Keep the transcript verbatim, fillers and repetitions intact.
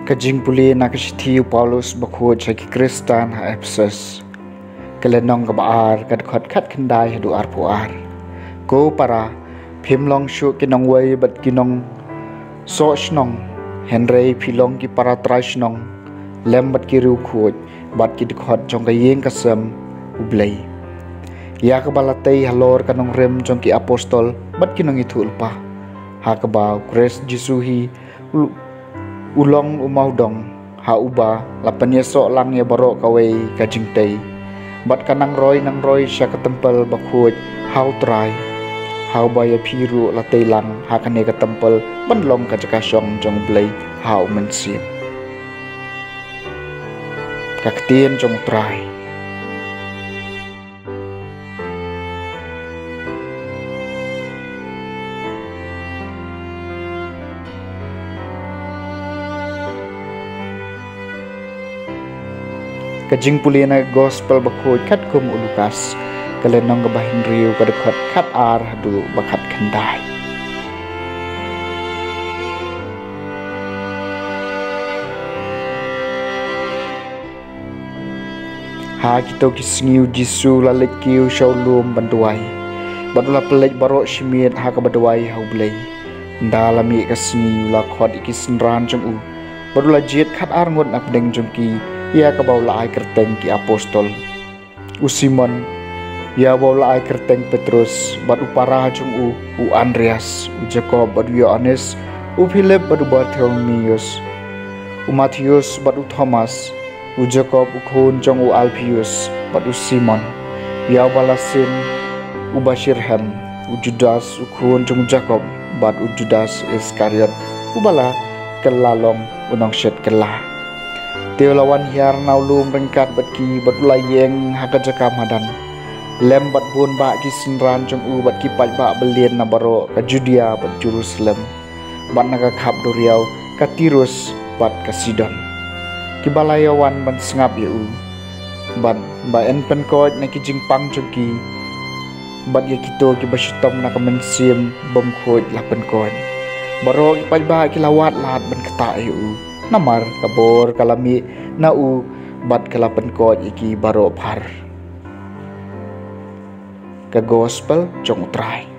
Ka jingpule na ka shithi u Paulus bakhuid sha ki Khristan ha Ephesus. Ka lynnong kaba ar, ka dkhot khatkhyndai haduh arphew ar. Ko para, phim long shuh ki nongwei bad ki nongsoh shnong, hynrei phi long ki para trai shnong, lem bad ki riewkhuid, bad ki dkhot jong ka ïing ka sem U Blei. Ïa kaba la tei halor ka nongrim jong ki apostol bad ki nongïathuhlypa, ha kaba u Khrist Jisu hi u, u long u mawdong, ha uba la pynïasoh lang ïa baroh kawei ka jingtei. Bad ka nang roi nang roi sha ka templ bakhuid ha U Trai, ha uba ïa phi ruh la tei lang ha kane ka templ ban long ka jaka shong jong U Blei ha U Mynsiem. Ka ktien jong U Trai. Ka jingpule na ka gospel bakhuid katkum u Lukas. Ka lynnong kaba hynriew, ka dkhot khatar haduh ba khatkhyndai. Ha kito ki sngi u Jisu u la leit kiew sha u lum ban duwai, bad u la pynleit baroh shi miet ha kaba duwai ha U Blei. Ynda la mih ka sngi u la khot ïa ki synran jong u, bad u la jied khatar ngut na pdeng jong ki, ïa kaba u la ai kyrteng ki apostol. U Simon, ïa uba u la ai kyrteng Petrus, bad u para jong u, u Andreas, u Jakob bad u Ïoannis, u Philip bad u Bartholomeus, u Matheus bad u Thomas, u Jakob u khun jong u Alpheus, bad u Simon, ïa uba la sim uba shitrhem, u Judas u khun jong u Jakob, bad u Judas Iskariot, uba la kylla long u nongshet kylla. Te u la wan hiar na u lum ryngkat bad ki, bad u la ïeng ha ka jaka madan, lem bad bun bah ki synran jong u bad ki paidbah balian na baroh ka Judia bad Jerusalem, bad na ka khap duriaw ka Tirus bad ka Sidon, kiba la ïawan ban sngap ïa u, bad ba yn pynkoit na ki jingpang jong ki, bad ïa kito kiba shitom na ka mynsiem bymkhuid la pynkoit. Baroh ki paidbah ki la wad lad ban ktah ïa u, namar ka bor ka la mih na u, bad ka la pynkoit ïa ki baroh phar. Ka gospel jong U Trai.